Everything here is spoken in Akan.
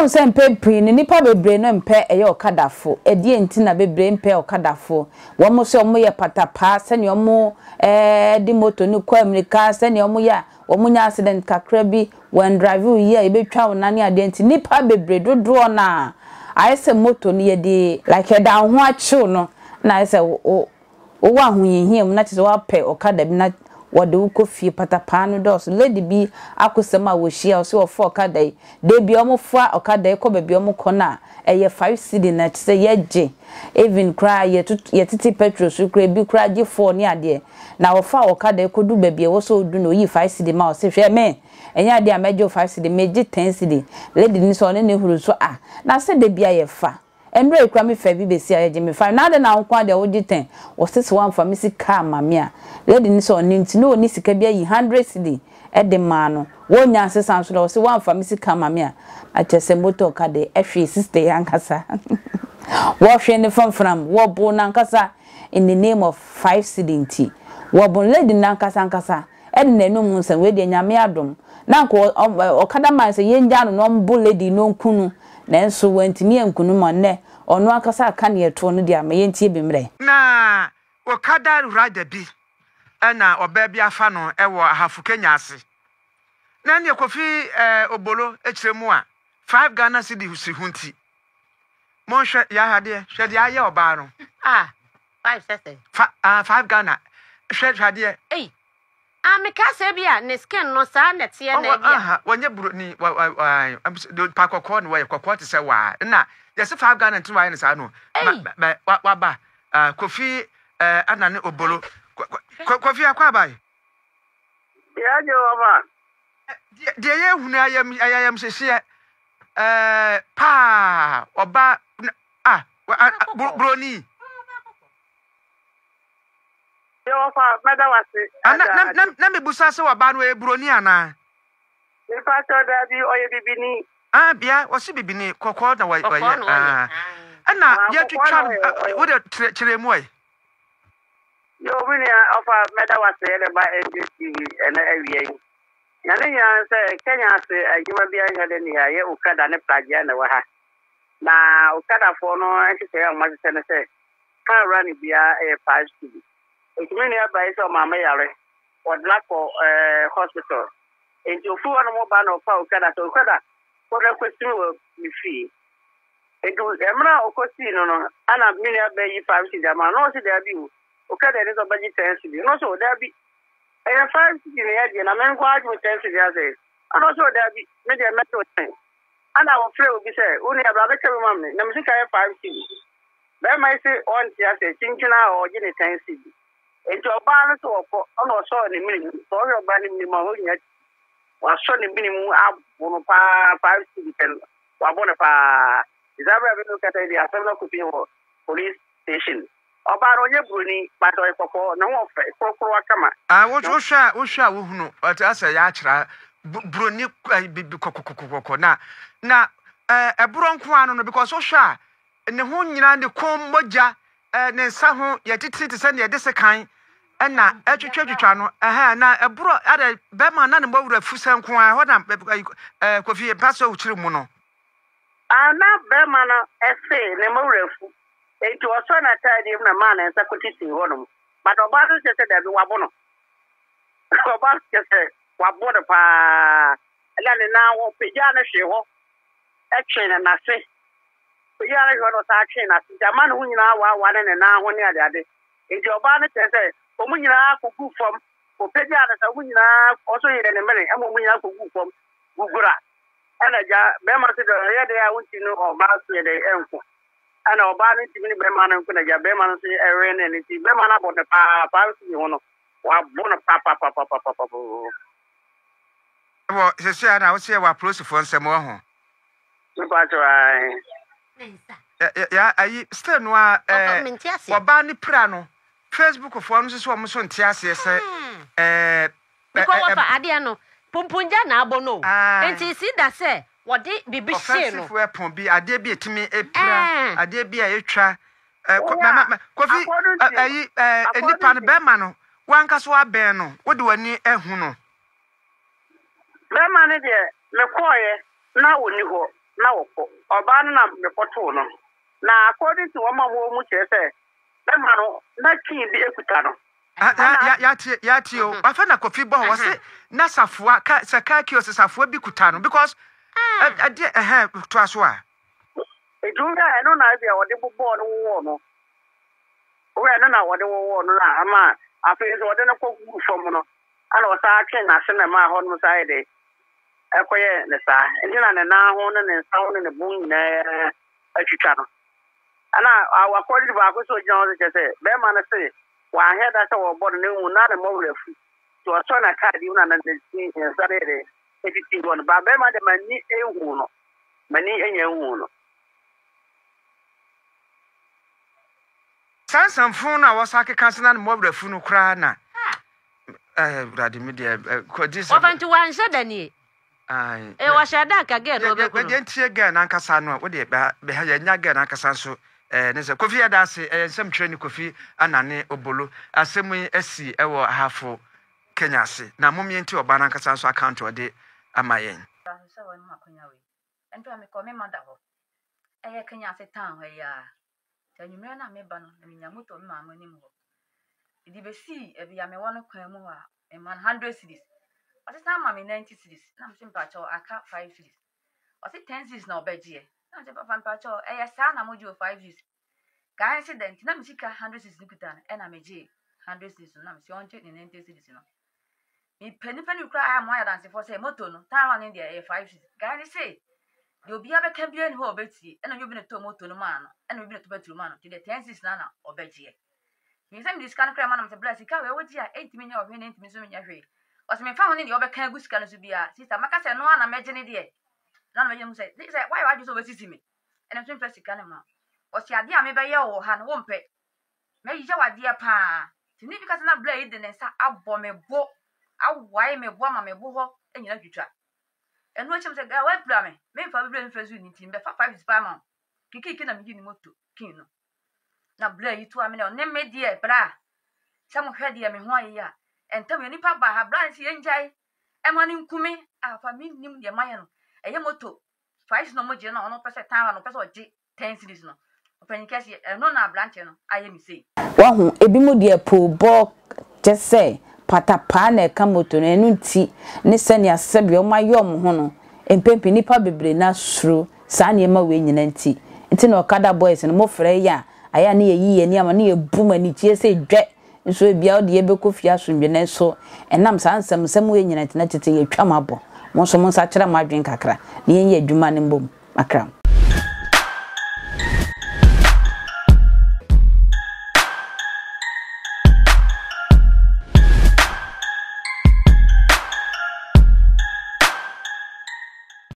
sɛ mpɛn pii no nnipa bebree no mpɛ ɛyɛ ɔkadafo. Ɛdeɛn nti na bebree mpɛ ɔkadafo? Wɔn sɛ wɔn yɛ patapaa sɛdeɛ wɔn ɛɛ de moto no kɔ amirika sɛdeɛ wɔn yɛ a wɔn nya accident kakra bi wɔn drive wo yie a yɛbɛtwa wo nan ne adeɛ nti nnipa bebree dodoɔ no a ayɛ sɛ moto no yɛde like ɛda wo ho akyew no na ayɛ sɛ wo Wowɔ ahohiahia mu na kyerɛ sɛ woapɛ ɔkada bi na wɔde wo kɔ fie patapaa no dɔɔso. Lady bi akosɛm a wɔhyia ɔse wɔfa ɔkada yi da biara wɔfa ɔkada yi kɔ baabi a wɔkɔ no a ɛyɛ 5 cedi na kyerɛ sɛ yɛgye even koraa yɛtoto yɛtete petrol so koraa ebi koraa gye 4 ne adeɛ na wɔfa ɔkada yi kɔdu baabi a ɛwɔ sɛ ɔdu no ɔyi 5 cedi ma ɔse hwɛ me ɛnyɛ adeɛ a mɛgye wo 5 cedi megye 10 cedi lady no sɛ ɔne ne huru so ah na sɛ da biara yɛfa Mbrɛ ekura me fɛ bi besi a yɛgye me fine na adɛn na wo nko ara deɛ wogye ten wɔse sɛ woamfa me sika amma me a lady no sɛ ɔno nti na ɔnni sika bi ayi hundred cedi de maa no wɔnnya nsesa nso na ɔse woamfa me sika amma me a na kyerɛ sɛ motor ka de ɛhwee sister yi ankasa wɔhwee no framfram wɔboo no ankasa in the name of five cedi nti wɔbo lady no ankasa ankasa ɛne n'anum nsɛm wei deɛ Nyame adom na anka ɔkada man sɛ yɛngyaa no na ɔmbo lady no ɔnku no nanso wantumi anku no ma nnɛ ɔno ankasa aka neɛ ɛtoo no de ama yɛntie bi mmerɛ. Na Okada rider bi na ɔbaa bi afa no wɔ Ahafo Kenya ase. Na ɛneɛ Kofi Obolo kyerɛ mu a, 5 Ghana cedis ho nti. Monhwɛ, yɛ adeɛ, hwɛ deɛ ayɛ ɔbaa no. Ah, 5 sɛ sɛ. Fa, ah, 5 Ghana. Hwɛ, hwɛ adeɛ. Ei, Ah meka sɛ ebia ne skin no saa na ɛteɛ na ebia. Aha wɔnyɛ buroni wa wa wa pa kɔkɔɔ na wɔyɛ kɔkɔɔ te sɛ waa na yɛsɛ five Ghana nti wɔayɛ no saa no ma ma wa waba ah, Kofi eh, ana ne Obolo Kofi akɔ abae. Yɛ gye wɔ ma. Deɛ deɛ yɛ hunu ayam ayam hyehyeɛ ɛɛ paa ɔba ah buroni. Deɛ wɔfa mɛda wase. Ah, na, na, na, na mebusa sɛ ɔbaa no ɔyɛ buroni anaa? Mepakyɛw daabi ɔyɛ bibini. Ah, bia ɔsi bibini kɔkɔɔ na wɔyɛ. Kɔkɔɔ na ɔyɛ. Ah, ɛna Ah, kɔkɔɔ yɛtwitwa na no, ɔyɛ, ah, ɔyɛ. wode kyerɛ kyerɛ mu ɛ. Yo, me nua ɔfa mɛda wase ɛna ba NJTV ɛnɛ awia yi. Na ne nyinaa ne sɛ Kenya ase adwuma biara nyɛ dɛ ni ha, yɛ Okada ne Pragya na ɛwɔ ha. Na Okadafoɔ no nhyehyɛeɛ a wɔahyehyɛ ne sɛ Car run biara yɛ five cedi. Nti me nua baa yi sɛ ɔmaame yare, wɔde no akɔ eh, hospital. Nti ofiri hɔ nom ba na ɔfa Okada sɛ Okada kɔ na kɔsi me wɔ me fie. Nti mmerɛ a ɔkɔsii no no, ana me nua baa yi five cedi ama no, na ɔse daabi o, Okada ni sɛ ɔbɛgye ten cedi. Na ɔse o daabi, ɛyɛ five cedi na yɛgye na me nko ara gye me ten cedi asɛ. Ana ɔse o daabi, me deɛ mɛgye wo ten. Ana ɔfrɛ obi sɛ, wo nua bra bɛkyɛ bi ma me, na me sika yɛ five cedi. Bɛrima yi se ɔnte aseɛ, kyinkyin ara ɔregye ne ten cedi. Enti ɔbaa no se ɔkɔ, ɛna ɔsɔɔ ne mene mu. Sɛ ɔhwɛ ɔbaa no mene mu a, ɔnya wasɔ ne mene mu abo no paa, five cedi pɛ no, wabɔ no paa. Nti saa berɛ a me ne wo kasa yi deɛ, asɛm no akɔpie wɔ police station. Ɔbaa no ɔnyɛ buroni, but ɔyɛ kɔkɔɔ, ne ho ɔfɛ, korokorowa kama. Ah, wo wohwɛ a wohwɛ a wohunu ɔte asɛ yɛakyerɛ buroni bibi kɔkɔkɔkɔkɔ na na ɛborɔ nko ano no because wohwɛ a Ne ho nyinaa, ne kɔn mogya, ne nsa ho yɛ titiri te sɛ nea yɛde sekan na ɛtwitwatwitwa no. Ɛhɛn, na ɛborɔ adɛ bɛrima na ne mmɔwerɛ afu sɛ nko ara, ɛhɔ na ɛɛ Kofi mpa sɛ wokyere mu no. A na bɛrima no se ne mmɔwerɛ afu, enti ɔsɔɔ n'ataadeɛ mu na maa ne nsa kɔtitii hɔnom. But ɔbaa no kyerɛ sɛ daabi, wabo no. Ɔbaa no kyerɛ sɛ wabo no paa. Ɛna ne nan hɔ, pagyaa no hwee hɔ, twee no n'ase. Ogyina no hwɛ no ɔsan twee n'ase nti ama ne ho nyinaa waawaa ne ne nan ho ne adeade. Nti ɔbaa no kyerɛ sɛ wɔn nyinaa koguu fam. Ɔpagyaa no sɛ wɔn nyinaa ɔso yerɛ ne mene ɛma wɔn nyinaa koguu fam gugura. Ɛna agya bɛrima nso deɛ ɔyɛ dɛ a wontumi ne ɔbaa so yɛ dɛ ɛnko. Ɛna ɔbaa no ntumi ne bɛrima no nko na agya bɛrima no nso ɛwɛn ne nti bɛrima no abɔ no paa paa nso bi ho no wabɔ no papapapapapapa. Wɔ sɛsɛ a na wosɛ wɔ apolisifoɔ nsɛm wɔ ho. Ya ayi still no a eh, wɔbaa ne pira no Facebook foɔ no nso so wɔn nso nte aseɛ sɛ ɛɛ. Because wɔfa adeɛ no pumpungya na abɔ no o nti si da sɛ wɔde biribi hyee no. Offensive weapon bi adeɛ bi etumi epira adeɛ bi a etwa ɛɛ kofi ɛyi ɛɛ nipa no bɛrima no wankasa wabɛn no wode w'ani ehu no. Bɛrima no deɛ mekɔɔeɛ na ɔnni hɔ. na wɔkɔ. Ɔbaa no na mekɔtoo no. Na according to wɔn a wɔwɔ mu kyerɛ sɛ bɛma no na key bi kuta no. Ɛna. Yɛatie yɛatie o. Afei na Kofi bɔ hɔ wɔse na safoa ka sɛ car key ɔsɛ safoa bi kuta no because ɛdeɛ ɛhɛn toa so a. Nti wohwɛ a ɛno na ebia wɔde bobɔɔ no wowɔɔ no. Wohwɛ ɛno na wɔde wowɔɔ no na ama afei nso wɔde no kɔ guu fam no ɛna ɔsan twe n'ase na ɛmaa hɔnom saa yɛ dɛ ɛkɔyɛɛ ne saa. Nti na ne nan ho ne ne nsa ho ne ne bo nyinaa atwitwa no. Ɛna according to baako sɛ ogyina hɔ no kyerɛ sɛ bɛrima no se wanhwɛ da sɛ wɔbɔ no na mmom na ne mmɔwerɛ afu nti ɔsɔ n'ataade mu na ne nsa no yɛ dɛ ɛtiti hɔ no ba bɛrima de m'ani nhu no m'ani nya nhu no. Saa nsɛmfoo no a wɔsa keka sɛ na ne mmɔwerɛ afu no koraa na eh, Awurade me deɛ kɔgye sɛ. Wɔfa nti wanhyɛ da nie. Ae. Eh, wɔhyɛ da anka girl no ɔbɛku no. Yɛn tie girl n'ankasa no a, wo deɛ bɛ bɛ yɛn nya girl n'ankasa nso ɛɛ ne sɛ Kofi yɛda ase ɛyɛ nsɛm twerɛ ne Kofi Anane Obolo asɛm yi asi ɛwɔ Ahafo Kenya ase na mom yɛn tie ɔbaa n'ankasa nso account ɔde ama yɛn. Sɛ wɔn mu akonya wei. Ɛnto a mekɔ me ma da hɔ. Ɛyɛ Kenya ase town hɔ yi ara. Nti anwummerɛ no a meba no na menya moto wɔ me maame anim hɔ. Mede bɛsii baabi a mewɔ no kwan mu hɔ a, mema no 100 cedis. Ɔse san ma me 90 cedis. Na mese mpakyɛw aka 5 cedis. Ɔse 10 cedis na ɔbɛgyeɛ. Na mese papa mpakyɛw ɛyɛ saa na mogye o 5 cedis. Kaa nse dɛn nti na me sika 100 cedis no kuta no ɛna megyee 100 cedis no na mese ɔngye ne 90 cedis no. Mepɛ nipa no bi koraa a moayɛ adansefoɔ sɛ moto no tan one no deɛ ɛyɛ 5 cedis. Guy no se deɛ obiara bɛka biara ni hɔ a ɔbɛtie ɛna ɔnyɛ obi na ɛtɔɔ moto no maa no ɛna obi na ɛtɔ petrol maa no nti deɛ 10 cedis no na ɔbɛgyeɛ. Meyɛ sɛ mede sika no koraa ma no mesɛ bla sika wei wogye a ɛntumi nyɛ ɔhwee na ɛntumi nso menyɛ hwee. Ɔse memfa ho ne deɛ ɔbɛka agu sika no so biara sista mɛka sɛ ɛno ara na mɛgye ne deɛ ɛno ara na mɛgye no mu sɛ sɛ woayɛ w'adwene sɛ wobɛsisi me ɛna nso mfa sika no ma wo. Ɔse adeɛ a mebɛyɛ wo wɔ ha no wompɛ Mɛyɛ wo adeɛ paa. Nti ne bi ka sɛ na bla yi de ne nsa abɔ me bo, awae me bo ama me bo hɔ nyina twitwa. Ɛno akyi mesɛ girl woapira me, memfa wo bra mfiri zoo no nti mebɛfa 5 paa ma wo. Kikiki na meyii ne moto king no. Na bla yi toa me na ɔne me deɛ bra sɛ mohwɛ deɛ me ho ayɛ yi a, ɛntɛm yɛ nipa baa ha bra no sɛ yɛngyae ɛma no nku me a fa mennim deɛ mayɛ no. Ɛyɛ moto 5 na ɔmo gye no na ɔno pɛ sɛ tan no ɔpɛ sɛ ɔgye Ten cedis no, ɔpanyin kɛseɛ, ɛno na aberanteɛ no ayɛ me sei. Wahu, ebinom deɛ poobɔ kyɛ sɛ patapaa na ɛka moto no, ɛno nti ne sɛnea sɛdeɛ wɔayɛ wɔn ho no, mpɛn pii nnipa bebree no ara suro saa nneɛma wei nyinaa nti. Nti na Okada boys no, mofrɛ yɛn a, ayɛ a ne yɛyi yɛn ani ama, ne yɛbu mo anikyie sɛ dwɛ, nso ebia wode yɛn bɛkɔ fie asomdwe, nanso ɛnam saa nsɛmnsɛm wei nyinaa nti na tete yɛatwa mo abɔ. Mo nso monsakyera mo adwene kakra na yɛnyɛ adwuma no mmom. Makram.